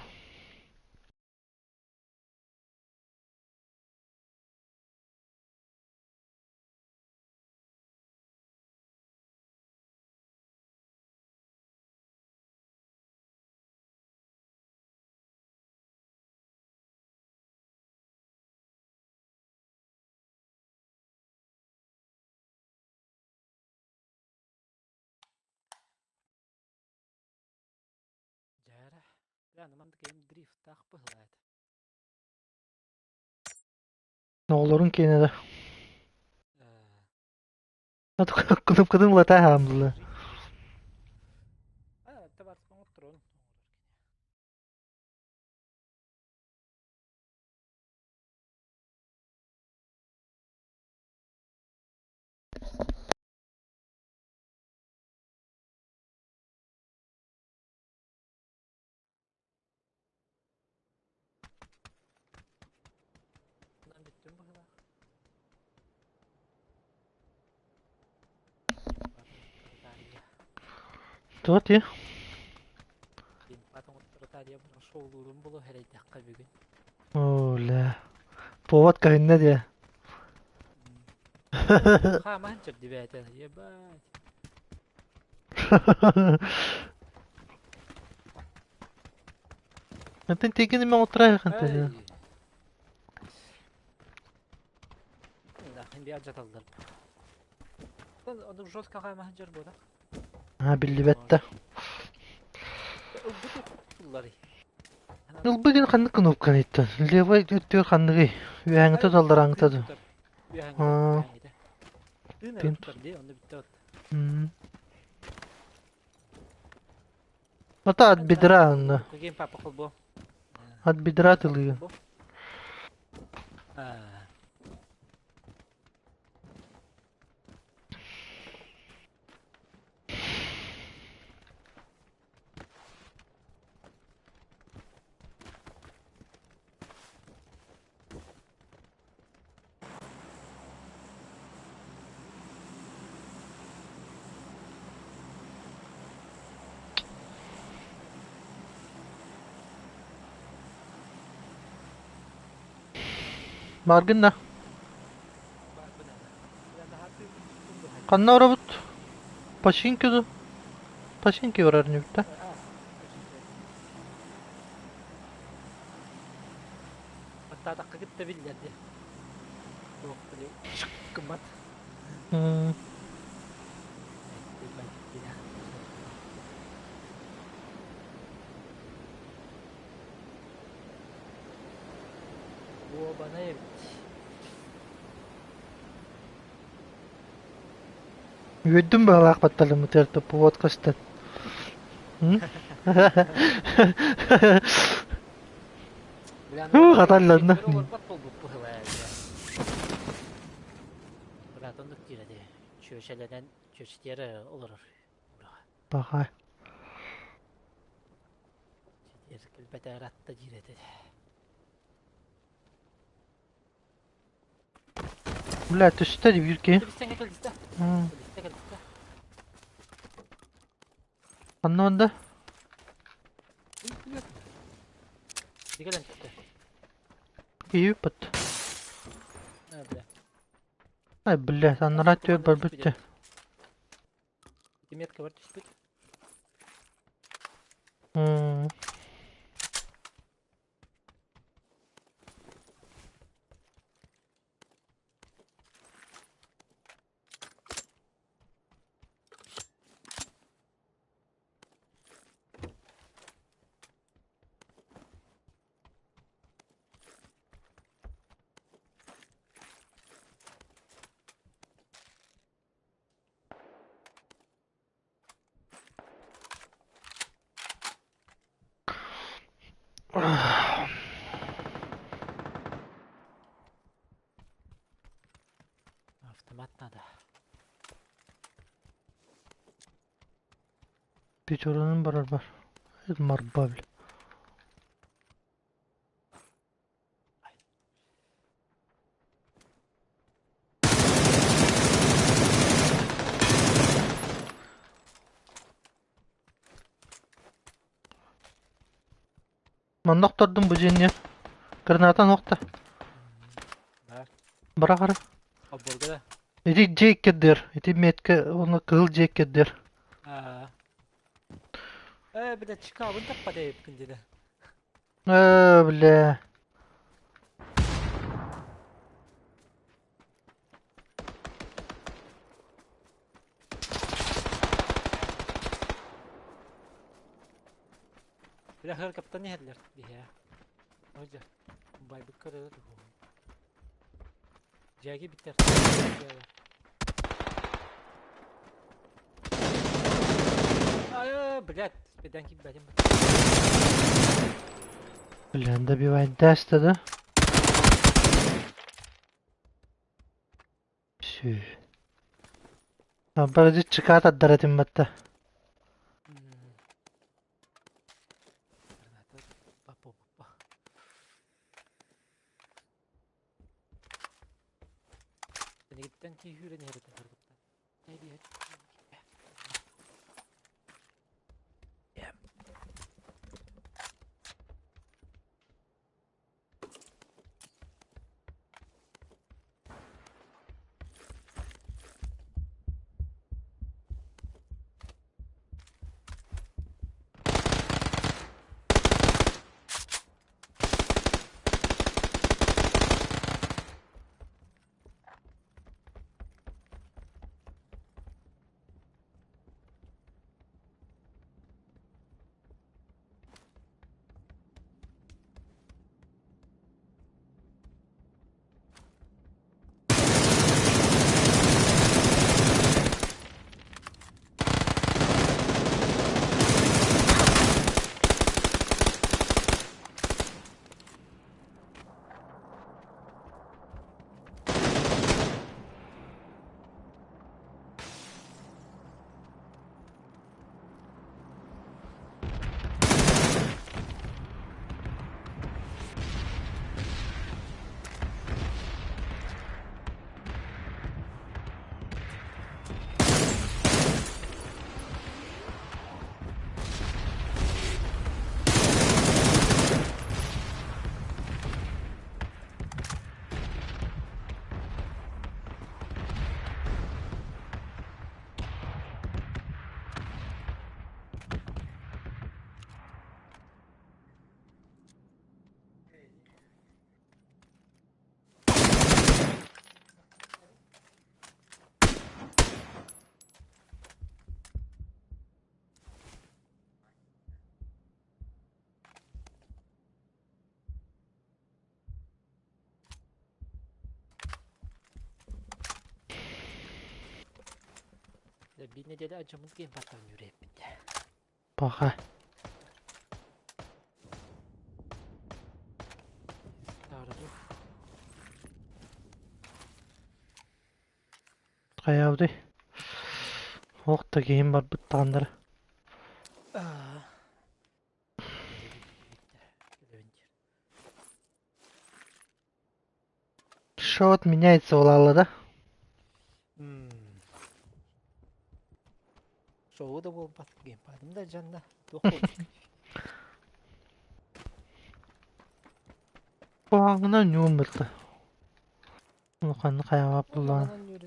Оҕолорун киэнэ да. Кнопкатын ылата хаамдылар. Туох дии? Оо, ля. Повод көһүннэ диэ. Атын тигини мен отырайықын тәжі. А, биллибэт да. Ылбыгын ханнык кнопканы иттэн? Левый өттүгэр ханныгый? Үөһээҥҥитэ далларааҥҥыта дуу? Аа. Тыын Ата от бедра онно. От бедра тылыгын. Бааргын да? Ханна барабыт? Починки ду? Починки барар инибит да? М. Үөрдүм быһалаах батталыммытыгар топпубуот көстөн. М? Бля, ну Хаталланна. дьиэтигэр олорбот буолбут быһыылаа бля. Брат оннук диир этэ. Чүөчэлэнэн чүөчэтигэр олорор. Пахай. Чүөчэтигэр кэлбэтэ ыраатта диир этэ. Бля, түстэ биир киһи. Кэлистэ кэлистэ. Кэлистэ кэлистэ. Ханна онда? Кэлэн түстэ. Киһи ыппыт. А, бля. Ай, бля, анараа түөр барбыт дьэ. Ити метка бар түспүт. Автомат надо. Печоранын барар бар. Марба бля. Манна охтордум бу дьиэнниэр. Гранатан охто. Бар. Бара хара. Обборга да. Ити дьиэ иккэрдиэр. Ити метка уонна кыһыл дьиэ иккэрдиэр. Аа. Э, бля, чекабын таппа эбиппин диэн. Ээ, бля. Бля, хыр каптан иһэллэр биһиэ. Ой, байбыт көрөр Дьээги биттэр. Ай, блядь, бедан киирбэтим. Бля, добивать даст, да? Все. Бары чыкаат аддаратым батта. Граната. Папа, папа. Энигиттэн киһүүрэн иһэритин көрбүттэр. Биир нэдиэлэ дьоммут киһи баттаан үрэппит. Паха. Хайаабытый? Ох да киһим барбыт даҕаннара. Аа. Шот меняется буолаалла да? Шоу да буолбат, геймпадым да дьанна. Туох буолбут? Куһаҕанынан ньуум барда. Улаханнык хайаҕа буллаҕына.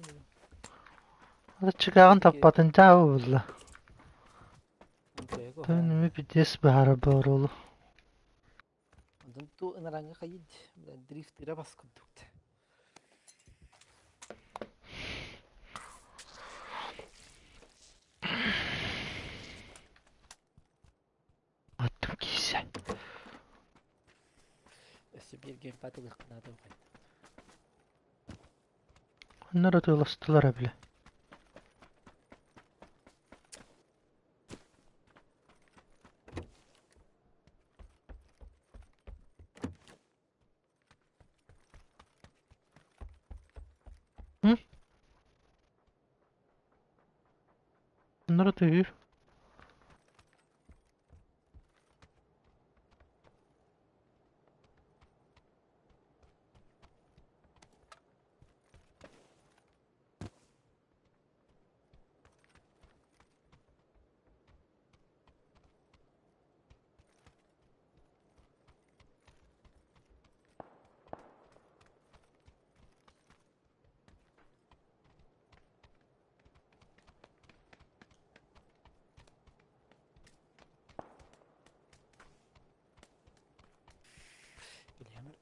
Чыкааҕын таппатын чаабы булла. Төнүмү пиздец баһара бооролу. Онтон ту ынараҥҥа хайыд дрифтыра бас курдук. Аттым киисэ. Өссө биир геймпад ылыахха наада буолбат. Оннор атыыластылар эбилэ. М? Оннор атыылыыр. Билиэмэр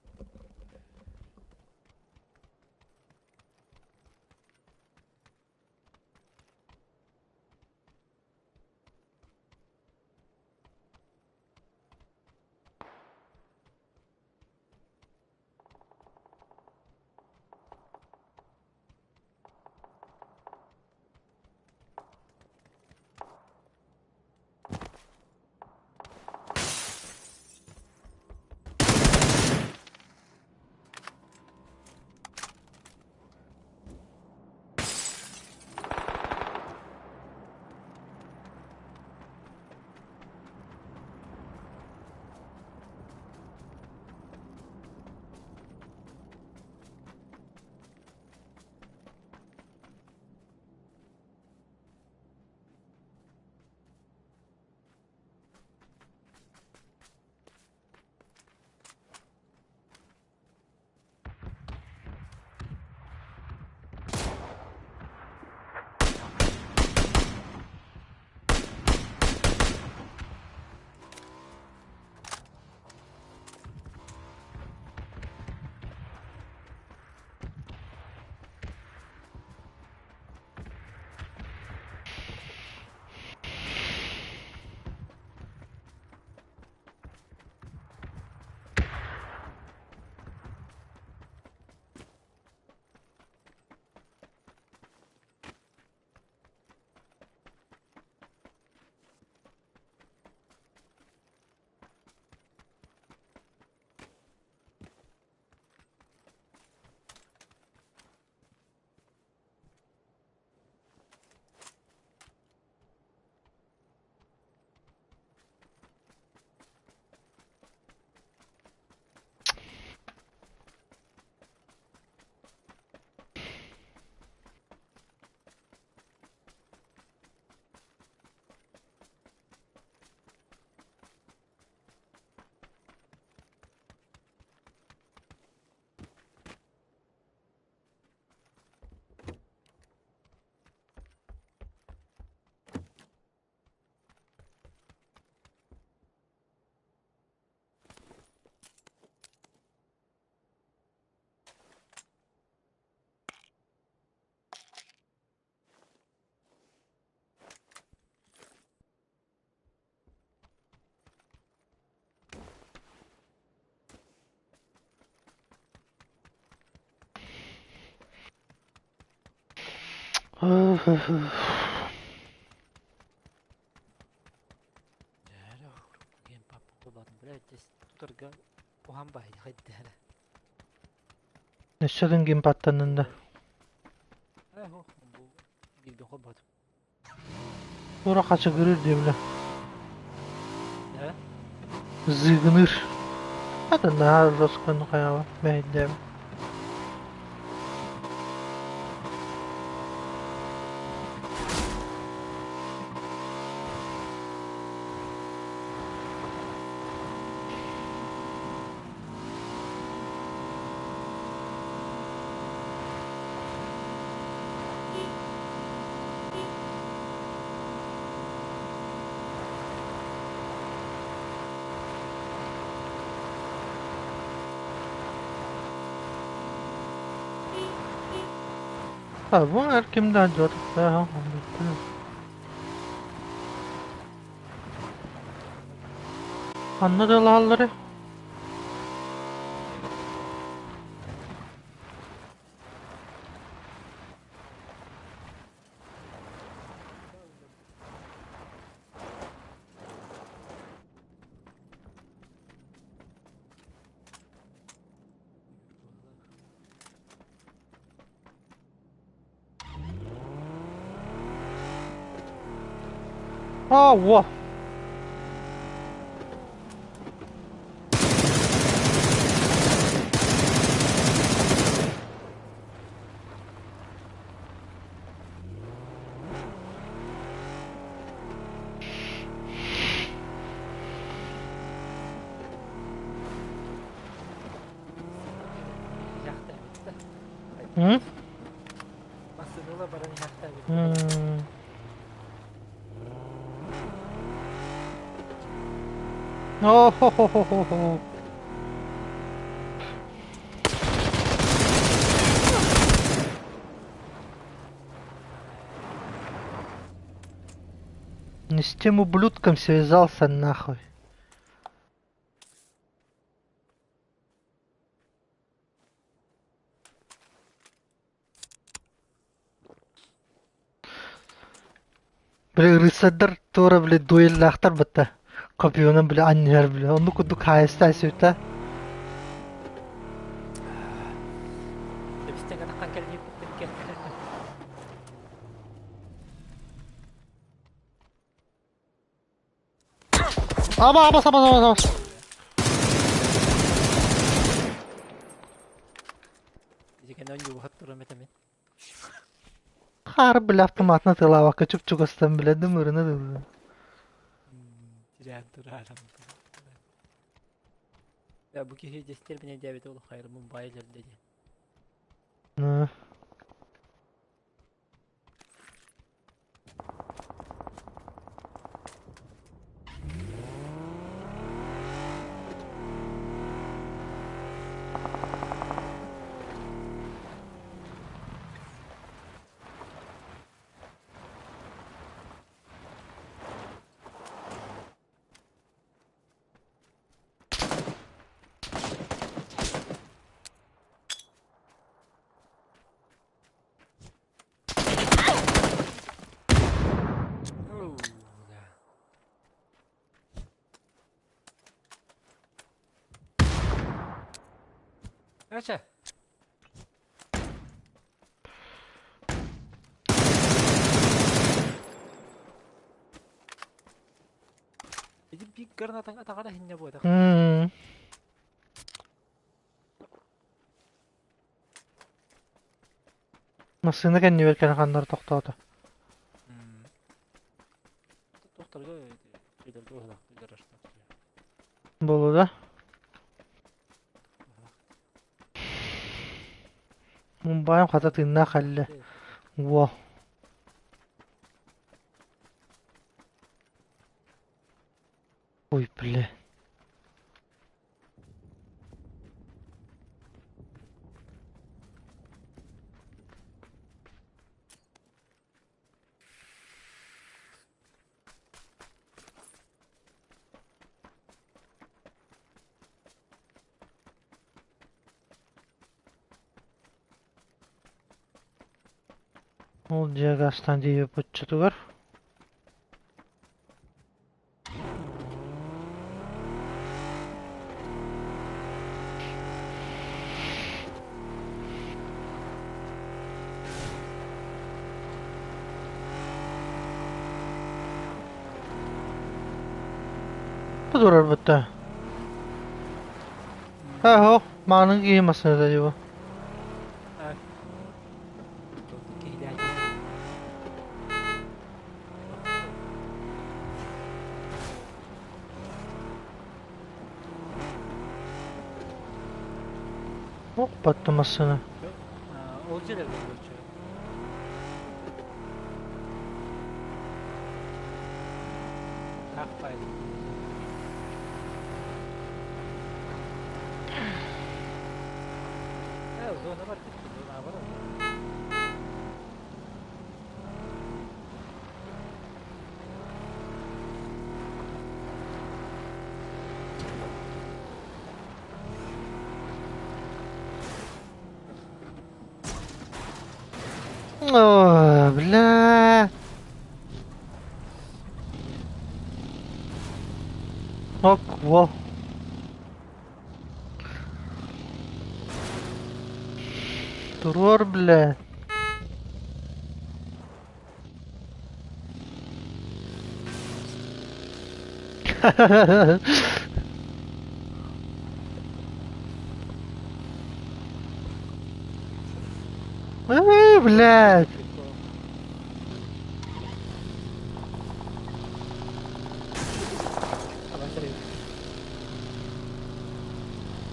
Тутарга уһан баһый хайдара. Өссө гимпаттаннын да. Э, бу Туора хачыгырыыр диэбилэ. Да? Зыгыныыр. Это наһаа жестканы хайаҕа мэһэйдээбит. А, бу эр кимдään дьуотахтаа Ханна да ылааллары? А, во! Яхта эбит М? Массыыныла баран яхта эбит. М. О-хо-хо-хо-хо. Не с тем ублюдком связался нахуй. Бля, рыцардар туора, бля, дуэллаахтар батта. Копионан, бля, анньыһар, бля. Оннук курдук хаайыстаа сүтэ. Тэбистэн атаххан кэлииппиттэн Аба, аба, аба, аба, аба. Итикэнэн юуһат турам этэмин. Хаар, бля, автоматына тылаабакка чуп-чугастан, бля, дымырына дылы. Тирээн тураарам. Я бу киһи дьэстэр бинэ диэбит ол хайыр Мумбай лерде диэн. Ну. Оу, да. Ача. Ити бик гранатаң атаҕара хинне буотах. М. Массыына кэннибэр кэлэн ханнары тохтоото. Тохторго өйдөргө уһулах Буолуо да? Мумбайым хата тыыннаах кэллэ. Во. Ой, бля. Ол дьиэ астан тиийбиппит Турарбыта. Һэ, мааны киһи массыыната дии бу. Ох, батты массыына. Ол дьиэлэргэ короче. Таах файл. Э, зона бар зона бар. О, бля. Ок, во. Туруор, бля. Э, блядь.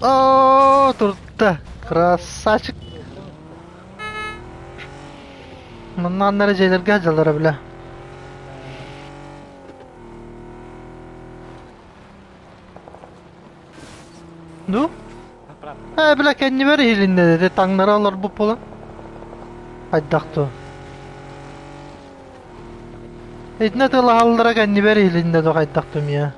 О, турта. Красавчик. Манна эрэ дьиэлэргэ дьаллара бля. Ну? Ээ, бля, кэннибэр иһилиннэ дэтэ таҥнара олорбут буолан. Хайдах дуо? Итинэ тылаһаллара кэннибэр иһилиннэ дуо хайдах дуу миэ?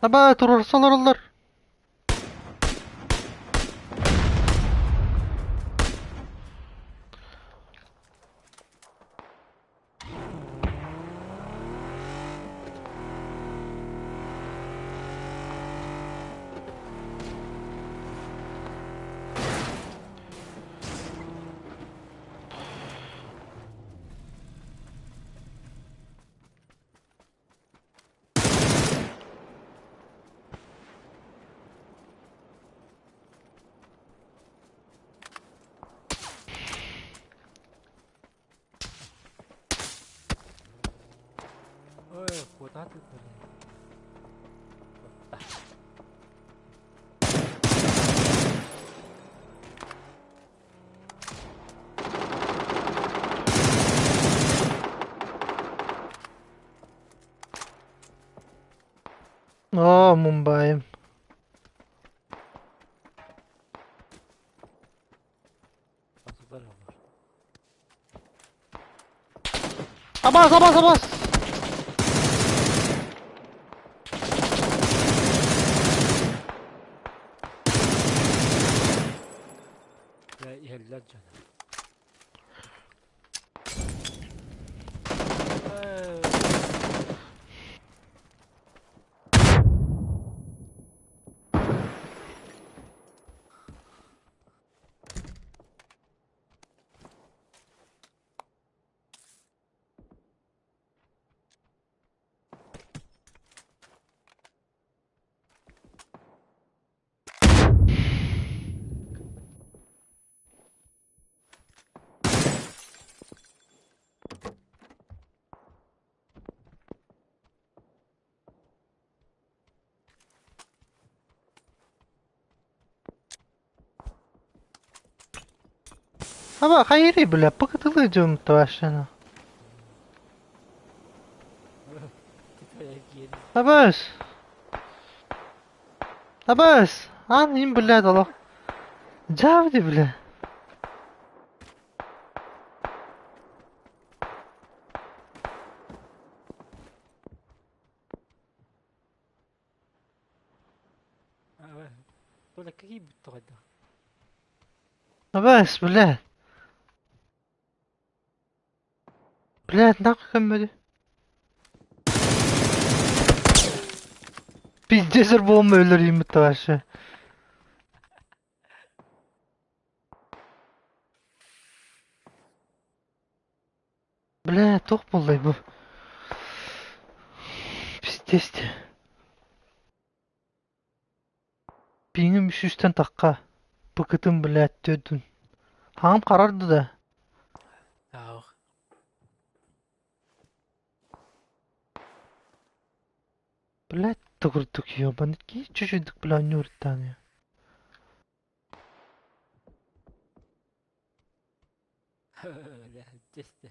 Аба туруорса олороллор. Ой, куда ты, блин? Оо, Мумбаим. Абас, абас, абас! Иһэллэр дьон. Аба, хайыри, бля, покатылы дьон вашина. Абас! Абас! Ан им, блядь, алло. Джавди, бля. Абас, бля. Блядь, нахуй көммөдү. Пиздец буолма өлөрүүм вообще. Бля, туох буоллай бу? Пиздец дии. Пиҥим үсүстэн тахха. Быкытым, блядь, төрдүн. Хаҥам харарды да. Аах. Блядь, төгүрдүк ёбаный чуть-чуть бля не уртааны. Бля, десте.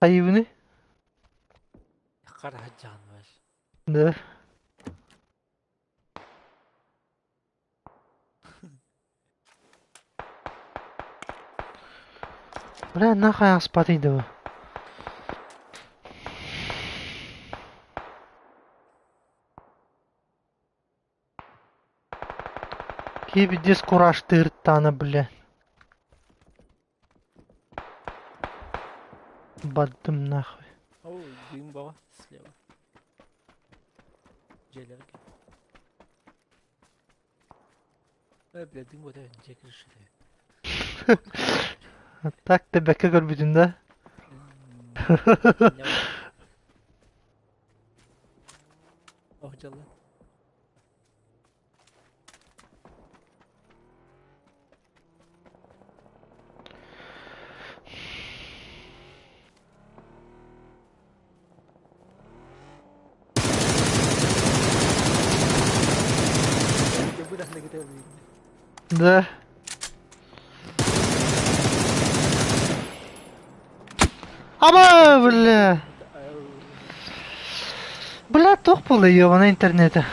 Хайыбыны? Хара хаджаан бар. Да. Бля, нахуй аспатый да. Киһи кураштыыртаана, бля. Бардым нахуй. О, дым баҕа слева. Дьиэлэргэ. Э, бля, дым вот дьиэ крышата. Так ты бэккэ көрбүтүн да? Ох, дьалла. Да. Аба, бля. Бля, туох буолла ёбана интернета.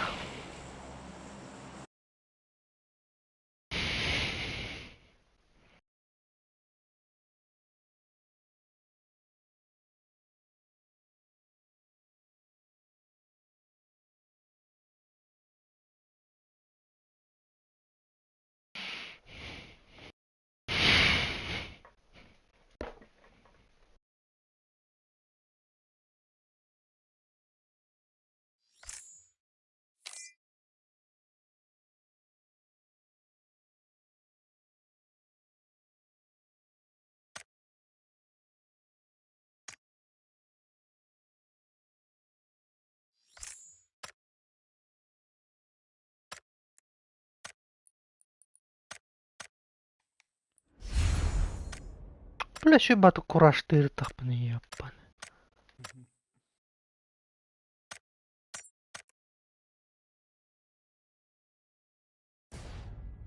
Бля, şu бату кураштыыр тахпын ёппан.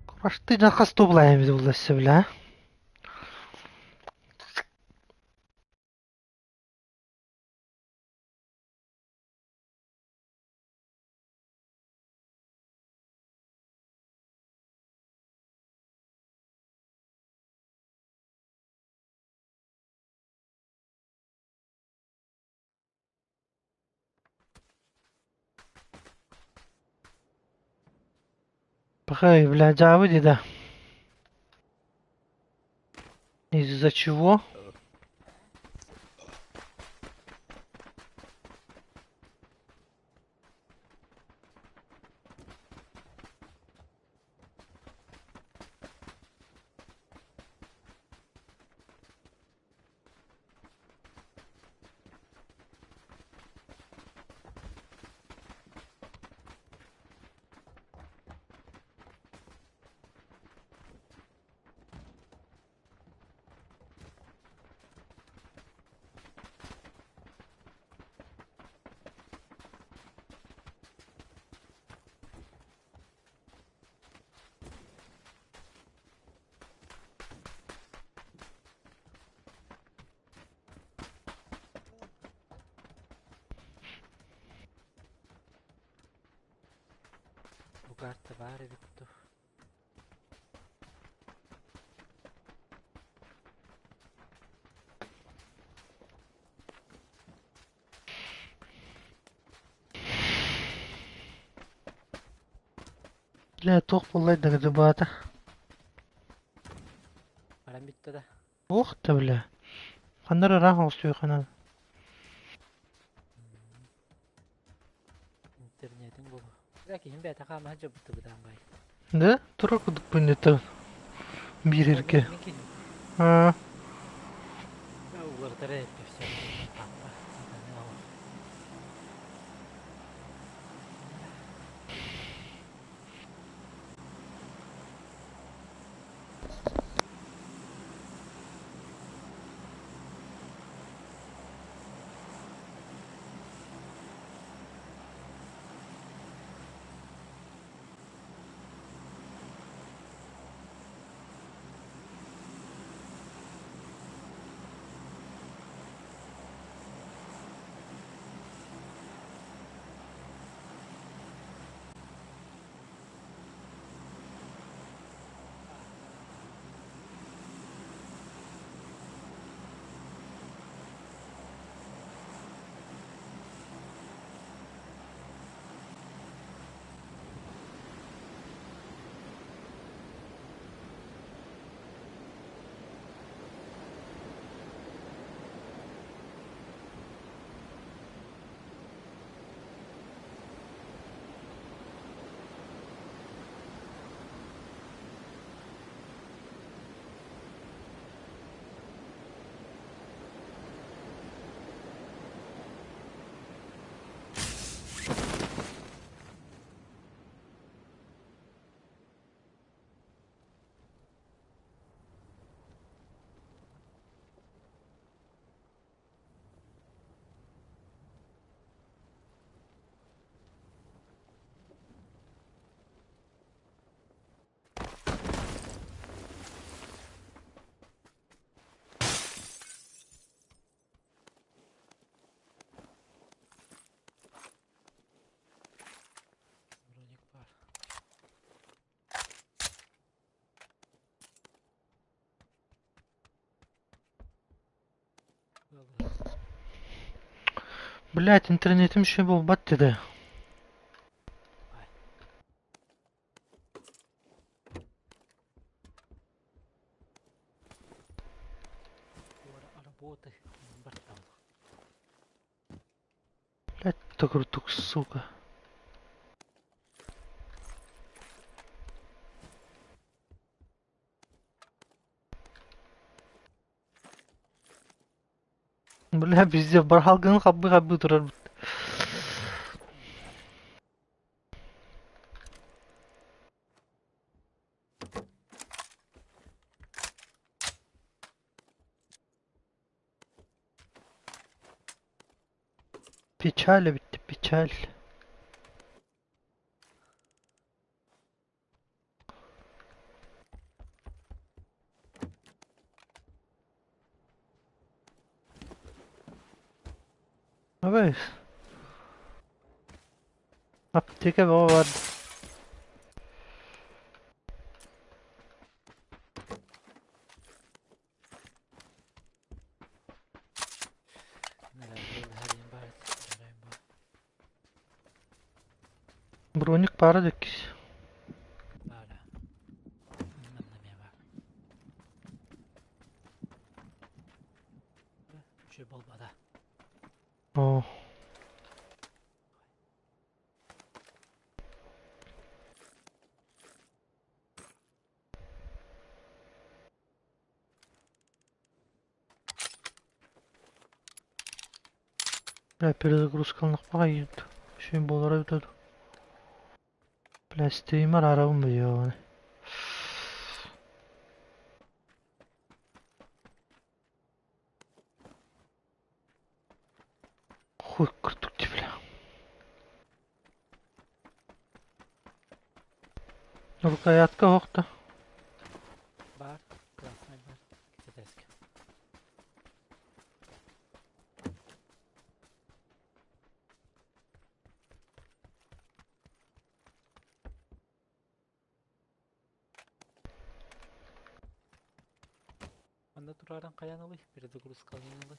Кураштыыр хас тублайм булласы бля. Пахай, бля, дьаабы да. Из-за чего? Бу карта баар эбит дуу. Бля, туох буоллай да баата. Баран бүттэ да. Ох да бля. Ханнар ыраах оҕустуйханан. Интернетиҥ буолуо. Бля, киһим бэйэтэ хаамаһа дьабыты бытаан бай. Да? Тура кудук бүннетэ Ол биирэргэ. мин киһим. Аа, Уларытара эппэ все. Блять, интернетим еще буолбат деді. Работы. Блять, токурдук, сука. Бля, везде бархалгын хаббы-хаббы турар. Печаль bitti, печаль. Vabbè. Аптека бөҕө. Броник пара деккис. О. Бля, перезагрузка Шин болара өтөд. Бля, стример арабын бля. Хуй курдук дии, бля. Рукоятка охта. Бар, красный бар. Китайский. Манна тураран хайан ылый, перезагрузка ылый.